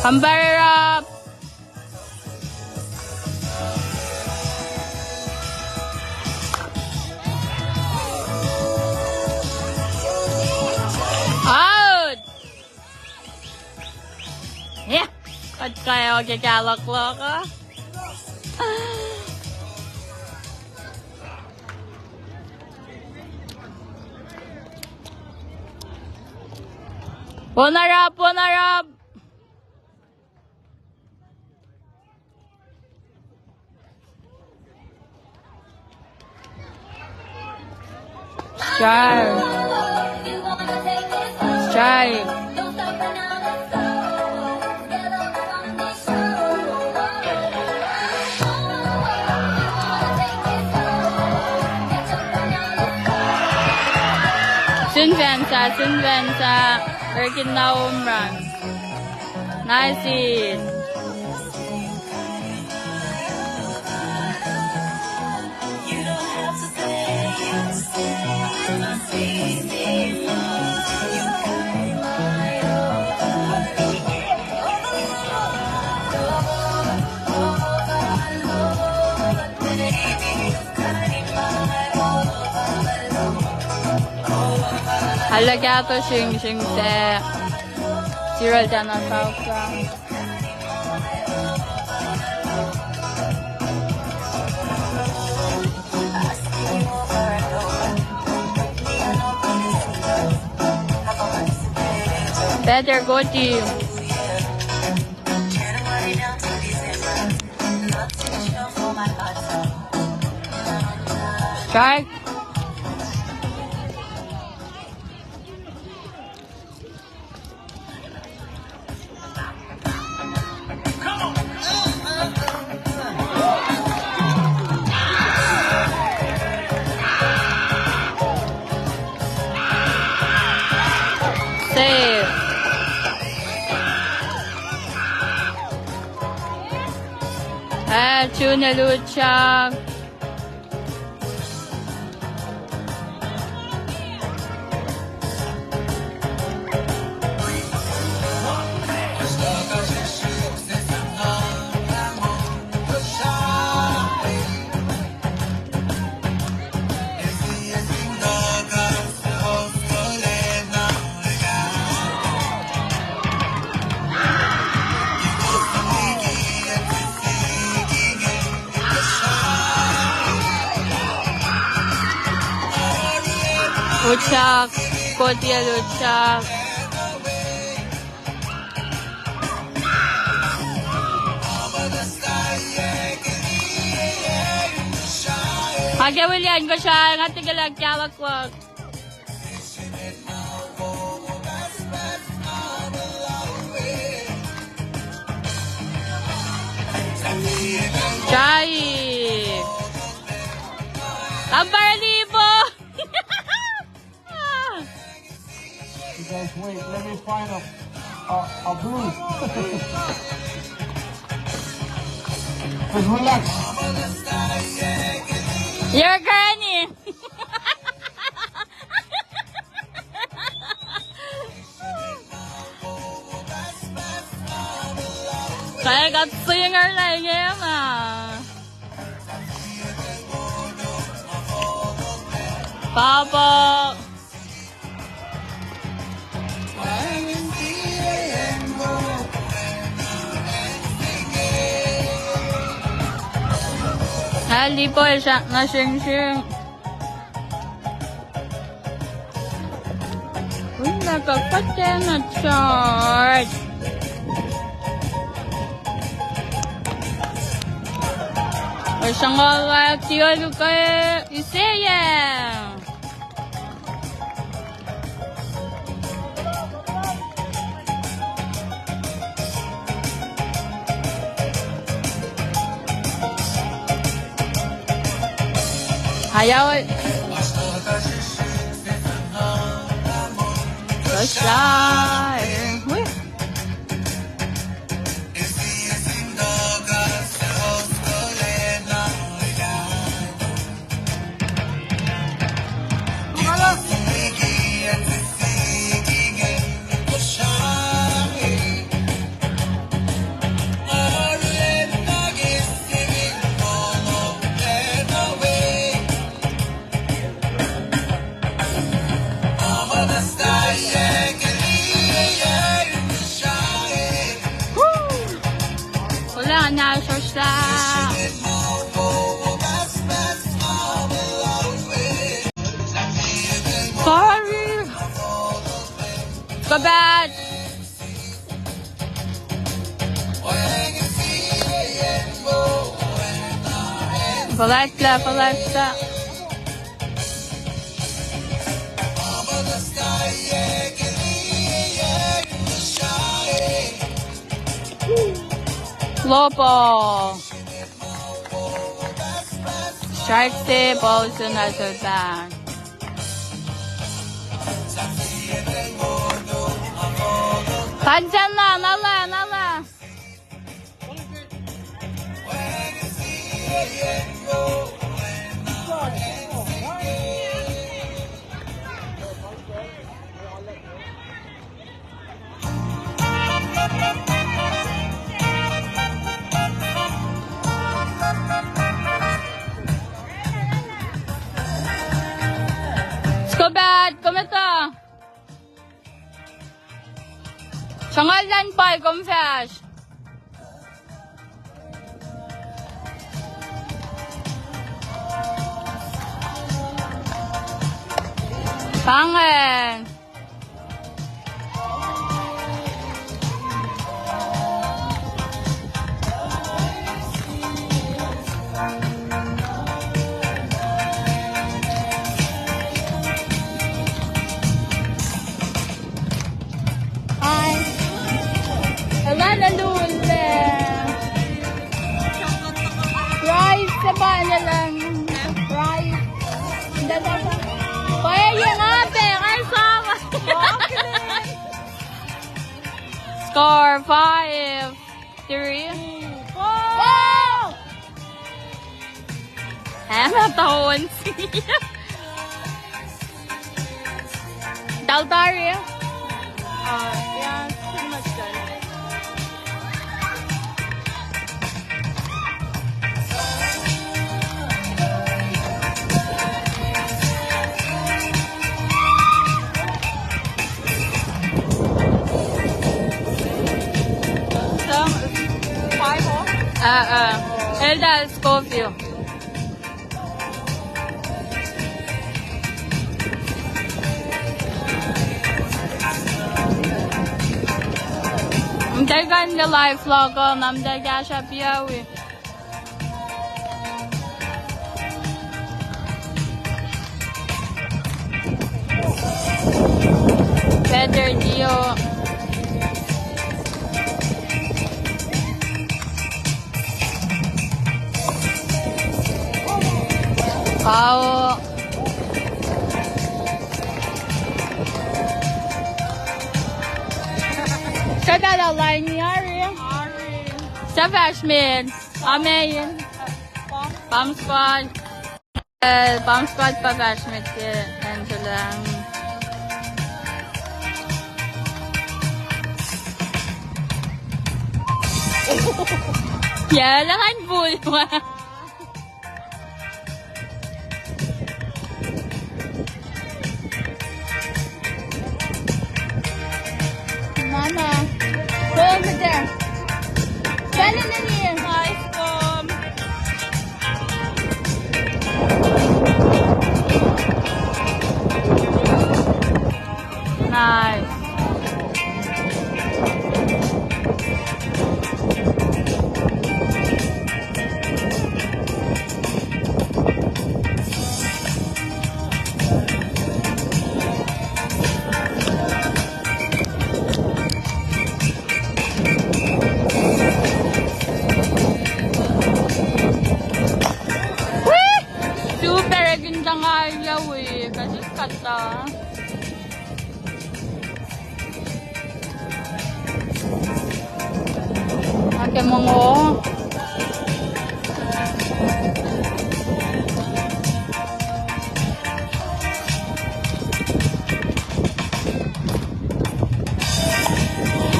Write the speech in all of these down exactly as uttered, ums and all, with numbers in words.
Compare up. Out. Yeah. Kuht kweok ke kahluhk luhk uh. Bonarap, bonarap. Strive. Strive. Sun Vansa, Sun Vansa, Erkin na home run. Nice hit. Alu kahto sringsring se. Sirel tana sauka. Better go team. Strike. Save. Ah, June el utyak. Utyak, Koti el utyak. Ake William, Kosrae, nga tiac ke lah kahluhk luhk. Jai. Kampare lipo. You guys wait. Let me find a, a, a booth. Just relax. Your granny. Kaya kat singer na ingena. Papa. Hali boy siak na sing sing. Uin na ka patena charge. Sangala tiac luhk ah, Isaiah. Ayaol. Kosrae. Wi. Sa. Sorry. Go back. Fuhlwact lah, fuhlwact lah. Lobo. Strike se, ball se nuh sel pahn. Pansan na, nala, nala. Let's go, bat. Kom etuh. Sruhnguhl luhn pal, kom fahsr. Pahngpahng. Ai. Elan alu lah. Prize se pa elan. Prize. Pwacye nga pac, nga esam. Score five three. Four. Hannah Towns. Daltari. Uh, yeah, pretty much done. Uh, uh. Elder Scofield. Mtacl kuh in live vlog uh, na mtacl kahsruh piawi. Better Dio. Kao. Suc pahluh lain Ari? Suc fahsr met? Amen. Bomb squad. Eh, bomb squad pa fahsr met ke Angela. Yeah, lahan bul. Mama, go over there. Stand in the air. Nice one. Nice. Super, ekin tangal yawi, kasi kata. Ake mongo.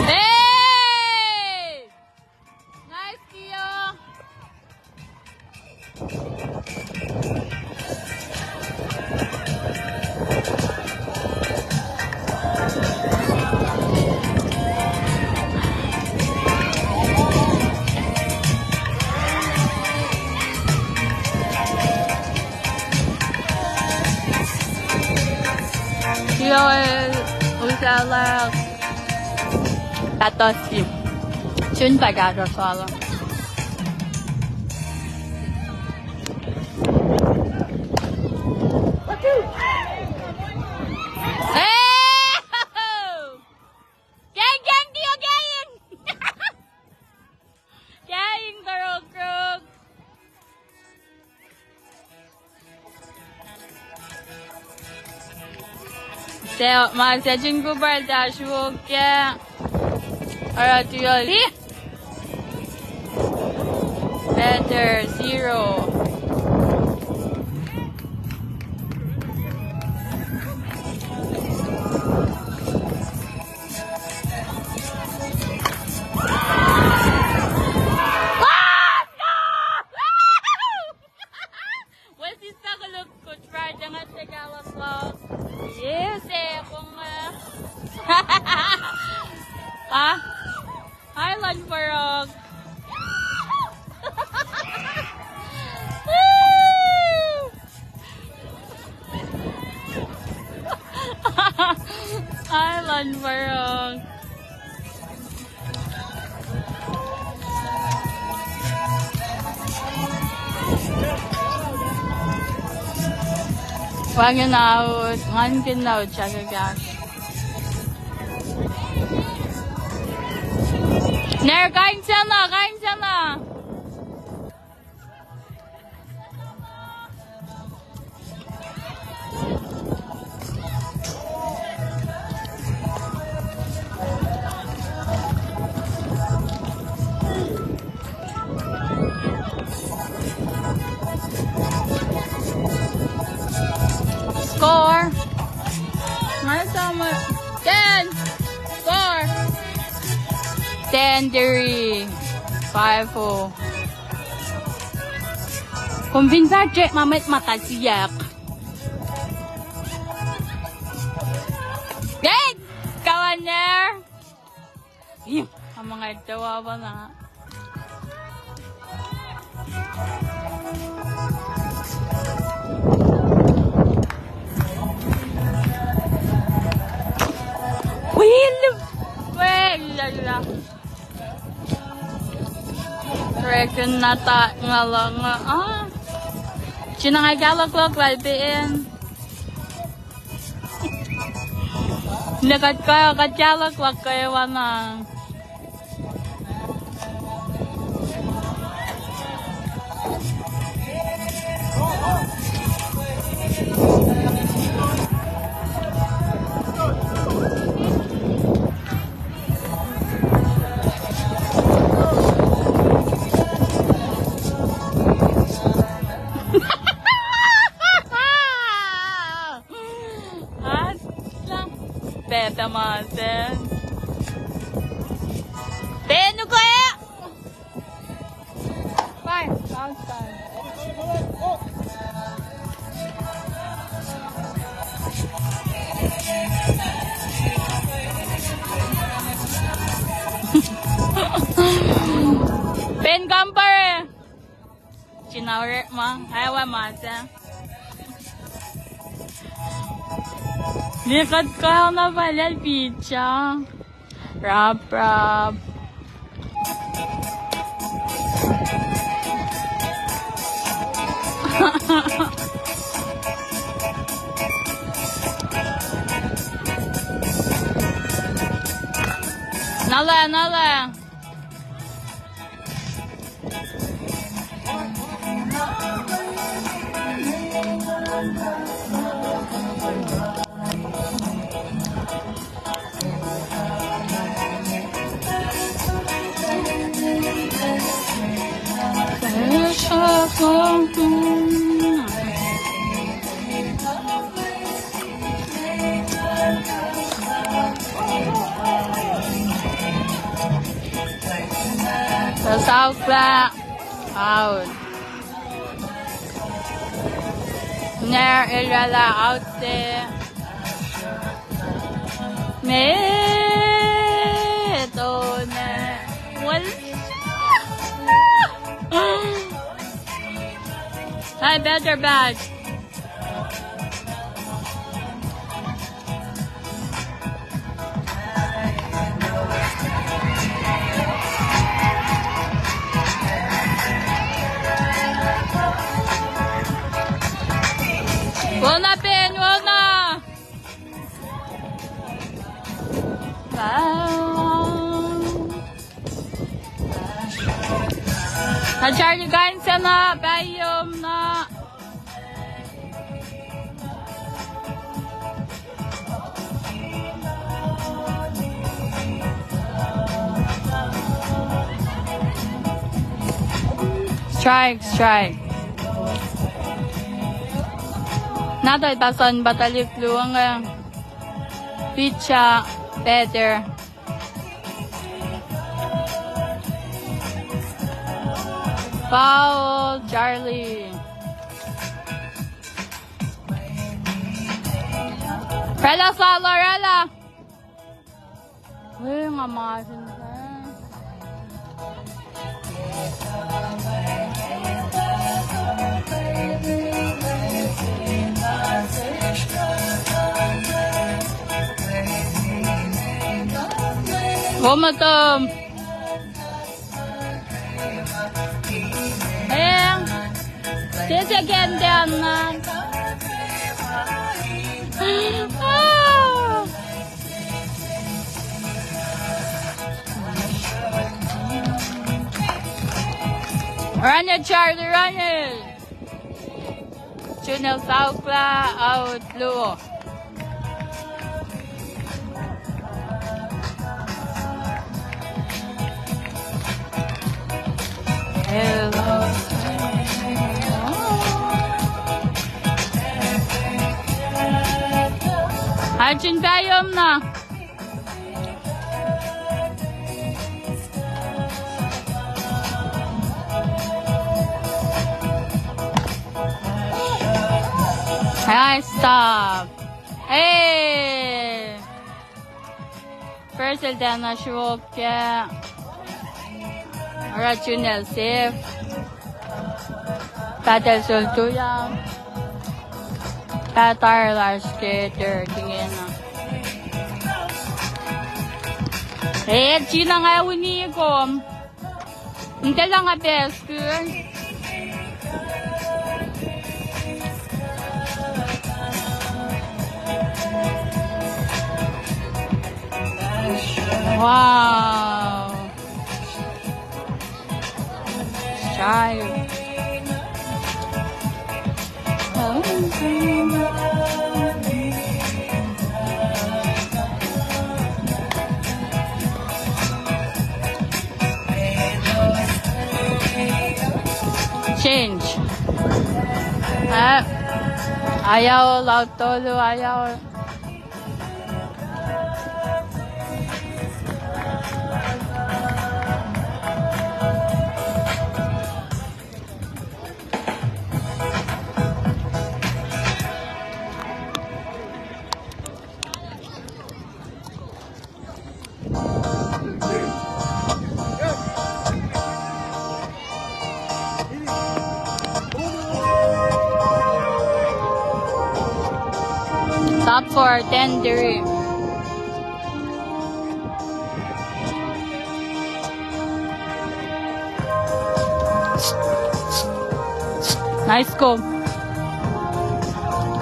Hey! Nice, Kio. Yoel, Usalah, Katosi. Sun pa kahsruh solo. Keng, keng, tiac keng. Keng, torok, torok. Sel ma se Chin Cooper ta sruok ke. Oruh tuh yoli. Better, zero. Well, sister, go look, go try, jangan tegalah vlog. Yes, eh, kung, eh. Ah, Island Frog. Island Frog. Wangin out, wangin out, chaka gas. Ner, kain sana, kain sana. Score. Nga sama. Ten. Score. Ten three. Five four. Kom fin fahsr ma mwet mata siyuck. Hey! Kawan there. Ih, ama nga towa ba na. Wheel! Wheel! Reckon na ta nga la nga, ah. Sina nga kahlok lok lal peen. Ne kuht ka, kuht kahlok lok kwewana. Asla. Peta masen. Penu ko e. Fine, outside. Pen kampare. Sinaure ma, awa mata. Nikot kau na valal picha. Rap, rap. Nala, nala. South Flat out. Ner elala out there. Me to ne. Well. Hi, better bag. Na Charlie kain sacna, pahyom na. Strike, strike. Nahtuhl pa sun pa tuhlihk luo inge. Pitcher, batter. Foul, Charlie. Oraclah, Salo, oraclah. Wi nga ma sin. Wo muhtom. Eh, this again, down man. Ah. Run it, Charlie, run it. Junel saukla, out, luo. Arjun, pahyom na. Ai, stop. Hey. First el tiacna sruokyac. Oruh Junel safe. Batter soltuya. Batter lasr ke third ingena. Eh, Gina, nga wini kom. Nte lah nga best girl. Wow. Shy. Change. Ah, ayaol, lautolu, ayaol. Top four, ten three. Nice goal.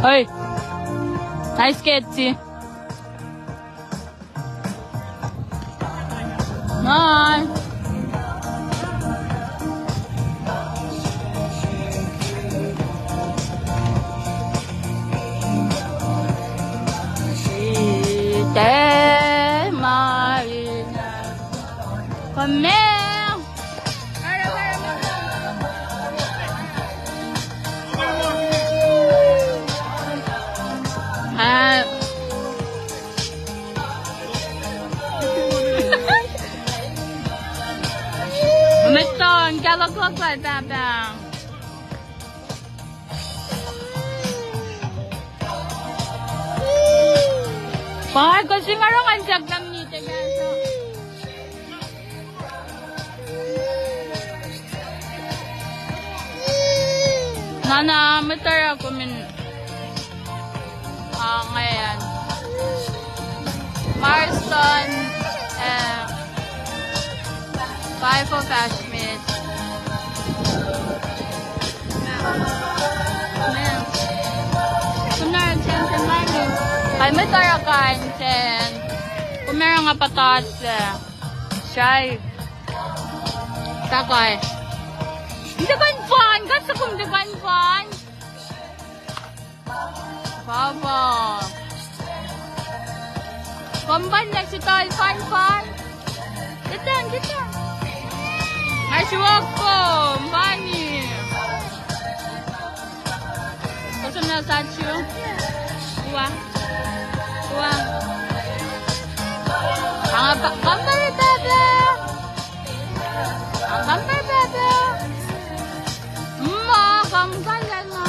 Hey. Nice catch, eh. Bye. Come here. Ah. Mister, kaloklok lah, Papa. Pahkohsr nga oruh ngan siyuck lah nite kahs uh. Na, na, mwet oruh kom in, ah, ngan Marston, eh, five of Ashmit. Kom na Jensen lagi. Ai, mwet oruh kain Jen. Kom oruh nga patat se. Shai. Takai. Tiac kuh in fun, kuht soko tiac kuh in fun. Papa. Kom fun next to all fun, fun. Sit down, sit down. Nga sruok kom, funny. Kosem na sat sru. Ua. Ua. Ang pa-, compare, Papa. Ang compare, Papa. Ma, compare na.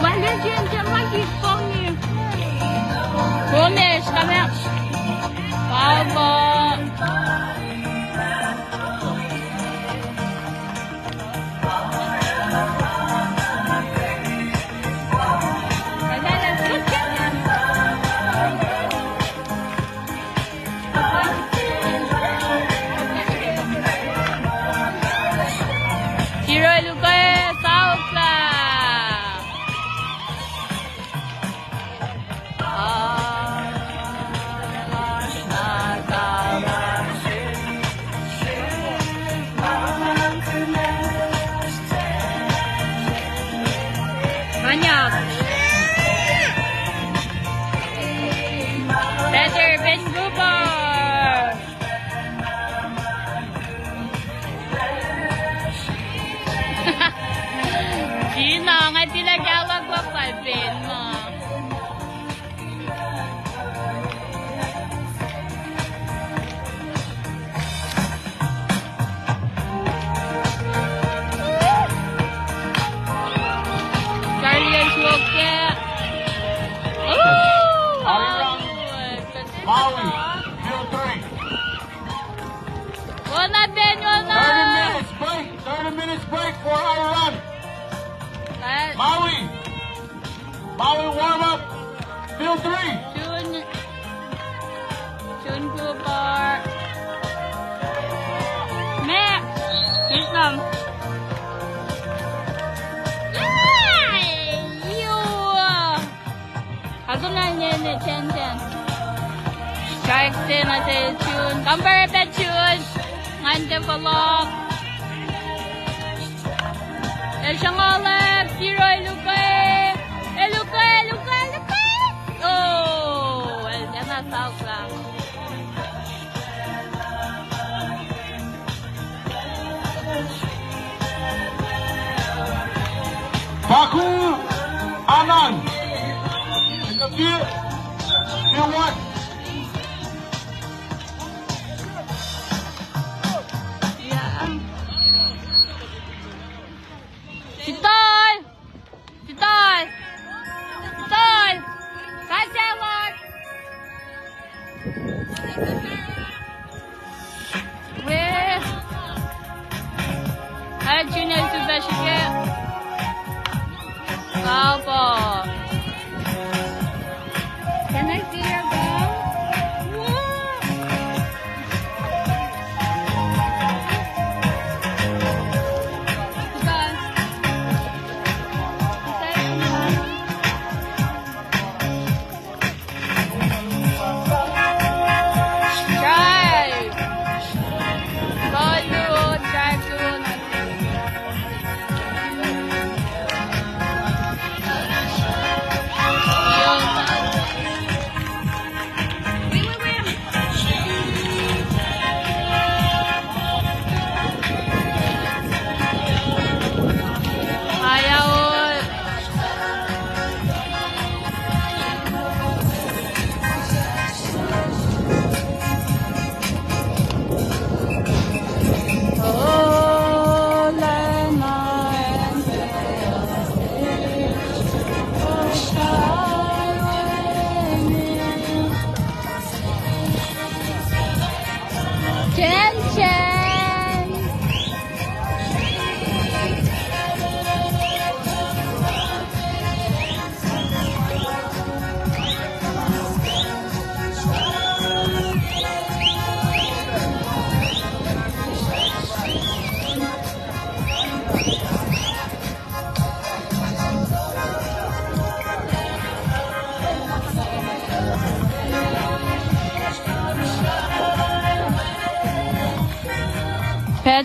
Wale jen jen ma ki kong ni. Promise, come here. Papa. Tiro luke saukla. Manyak. Better Ben Gubar. Sina, nga tilac kahlwem pa pal pen ma. Charlie is okay. Ooh, Arirang. Maui, field three. Well, not Ben, well, not. Thirty minutes break. Thirty minutes break for Arirang. Maui. Maui warm up. Field three. Chun. Chun Gubar. Max. Here's some. Ay, you. Aku na ne ne ten ten. Strike ten, I say Chun. Compare that Chun. Ngan te follow. El shangalep, Tiro el luke, el luke, el luke, el luke. Oh, el tiacna saukla. Paku Anan. In the field. Field one. Yeah. Sitol! Sitol! Sitol! Kaselot! We. Aye, Junior, super shike. Papa. Can I see your ball? Whoa!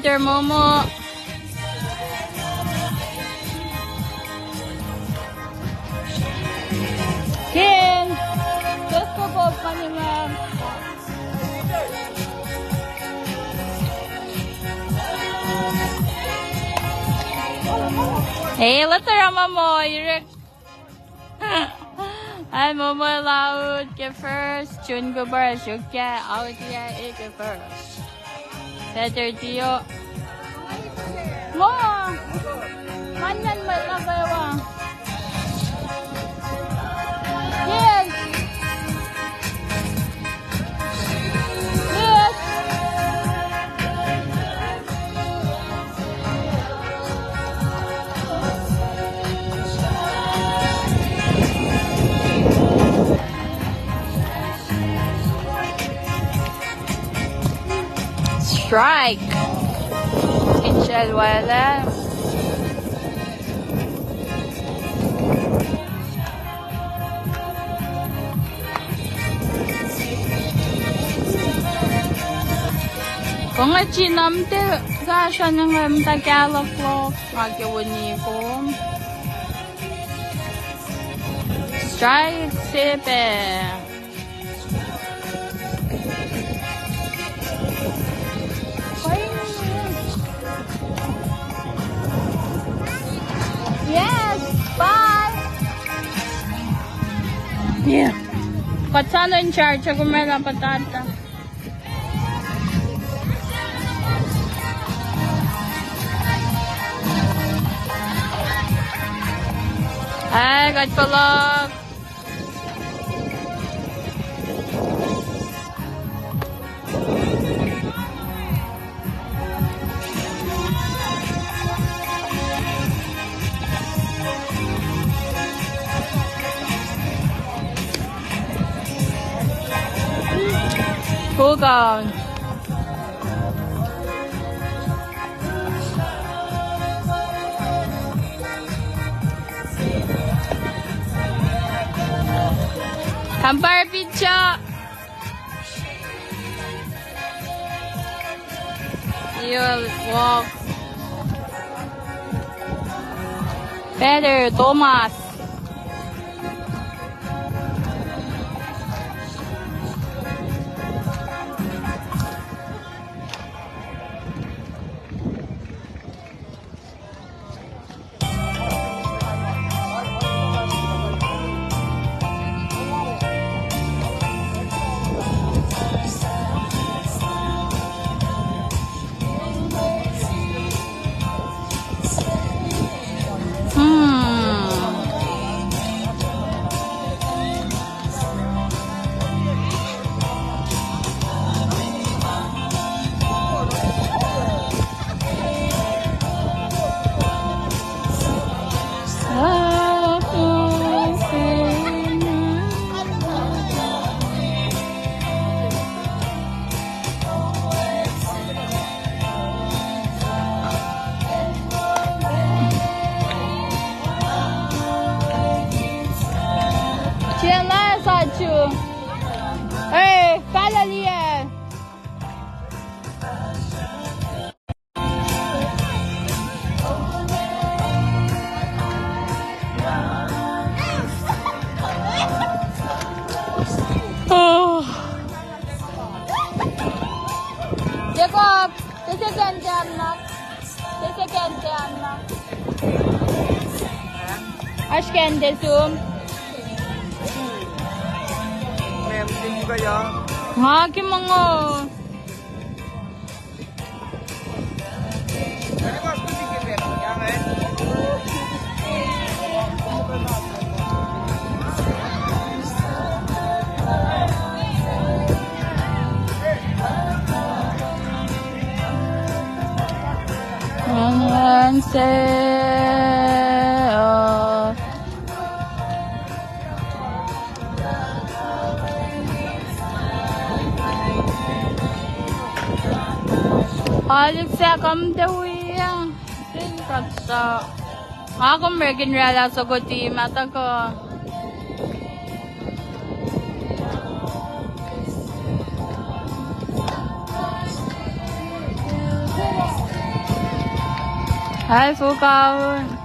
Ter Momo. Ken. Just go, go, funny man. Hey, let's Momo, you rec- Ai, Momo laud ke first, Jun Cooper, Shukia, Audia, e ke first. Peter Dio. Mo! Manan mo lakewa. Yes! Yes! Strike. Inchel wala. Konga chinam te sasra nengem ta kahlok lok. Nga ke woni kom. Strike sepe. Yes, bye. Yeah. Kuht sa na in charge, kom rela patata. Ai, kuht kolok. Cool down. Kampare picture. You'll walk better, Thomas. Hmm. Siena satu. Hey, Galilee. Oh. Jacob, this is Anjamna. This is Anjamna. Oasr kacnde sum. Nga ke mongo. Alexa, kom tuh wi, ah, sin kaksa. Nga kom rekin rala soko team, atako. Ai, fukaun.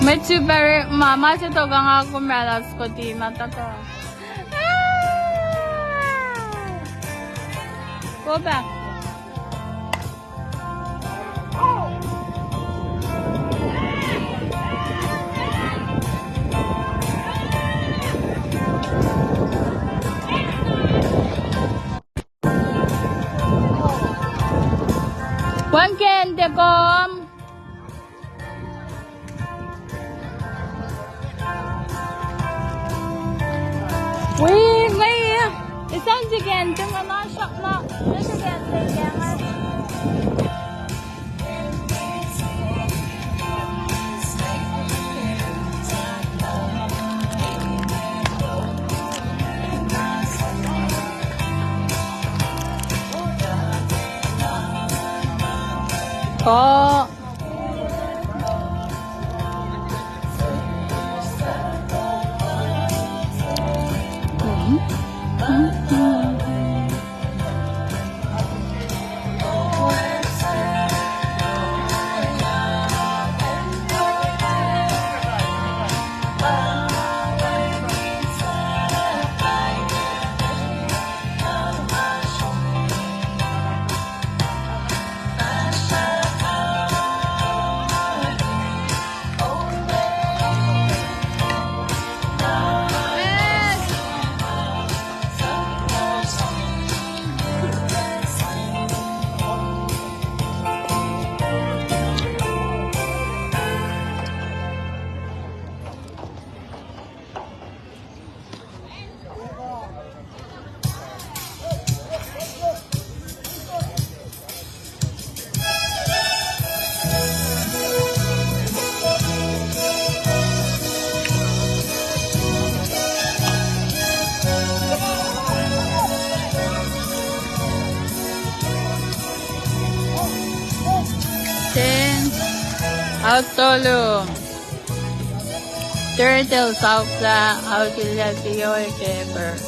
Mwet Subaru, ma, ma se tohkoh nga kom rala skoti ma tohkoh. Go back. Wacngihn ke kom. Wi, wi. Esan tiac ke an, tiac ma na sap na. Tiac ke an, tiac ke an. Oh. Ten. Out tolu. Turtle saupla, out ilya tioi keper.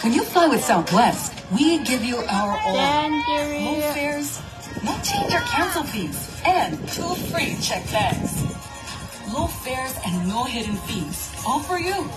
When you fly with Southwest, we give you our all. Low fares, no change or cancel fees, and two free checked bags. Low fares and no hidden fees. All for you.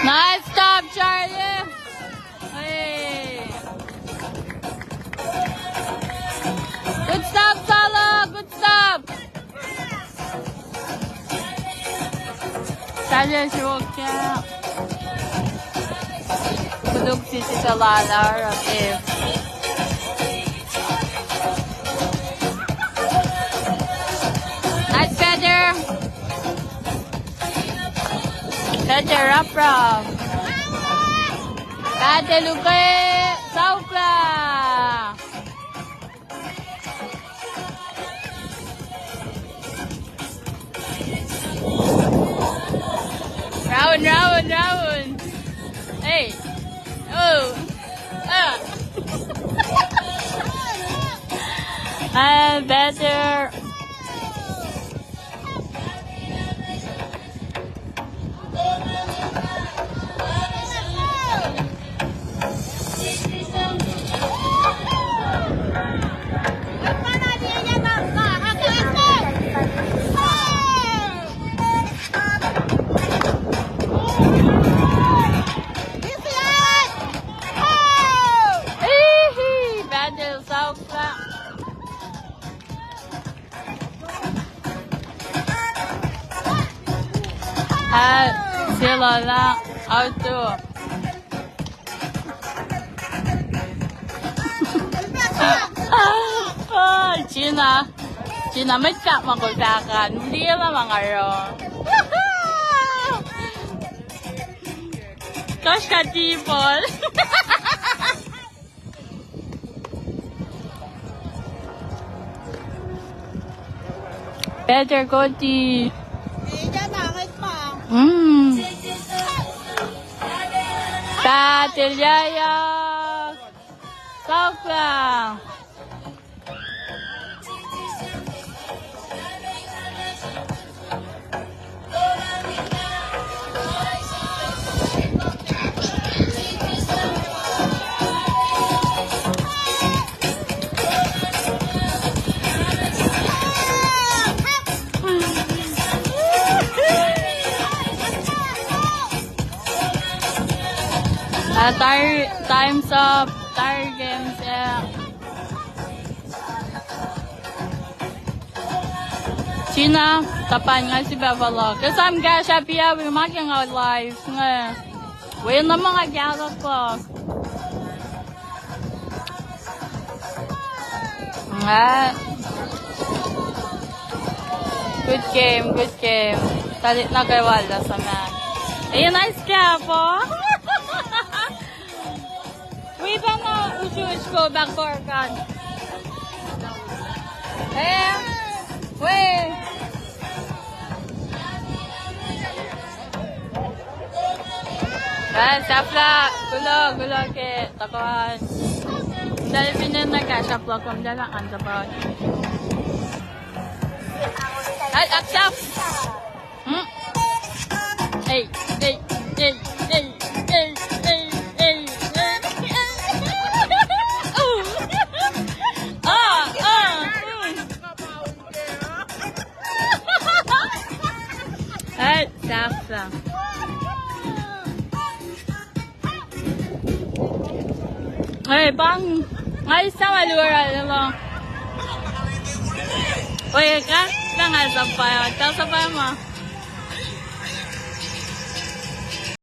Nice stop, Charlie. Hey. Good stop, Salah. Good stop. Salah, sruokyac. Kutuk sisi Salah, Lara, eh. Nice feather. Rough, rough. Battle ukwe, saukla. Round, round, round. Hey. Oh. Ah. Ah, better. Ehi, Battle saukla. Ah, sila la auto. Ah, Gina. Gina, mwet fahk ma kol fahk an. Liye ma ma nga oruh. Tohkohsrah tibol. Better koti. Mm. Battle yayak. Saukla. Ah, tire, time's up. Tire games, yeah. Sina, tapan nga sipa vlog. Ke sam kahsruh piawi ma ke nga live nge. Wi na ma nga kahsruh vlog. Nga. Good game, good game. Tuhlihk nuh kwewa lah suhmaht. Eh, nice clap, oh. Wi pacna usrusr ko back forward. Eh, wi. Eh, sahflah, kuloh, kuloh ke, tuhkuh an. Sahflah fin acn na kahsruh vlog kom sahflah ngan sahflah. Eh, ahksahf. Hmm? Hey, hey, hey. Oh. Ah, ah. Hmm. Eh, sahflah. Eh, pang. Nga isa ma luo ra lalo. Oi, ka? Nga sahflah, ka sahflah ma.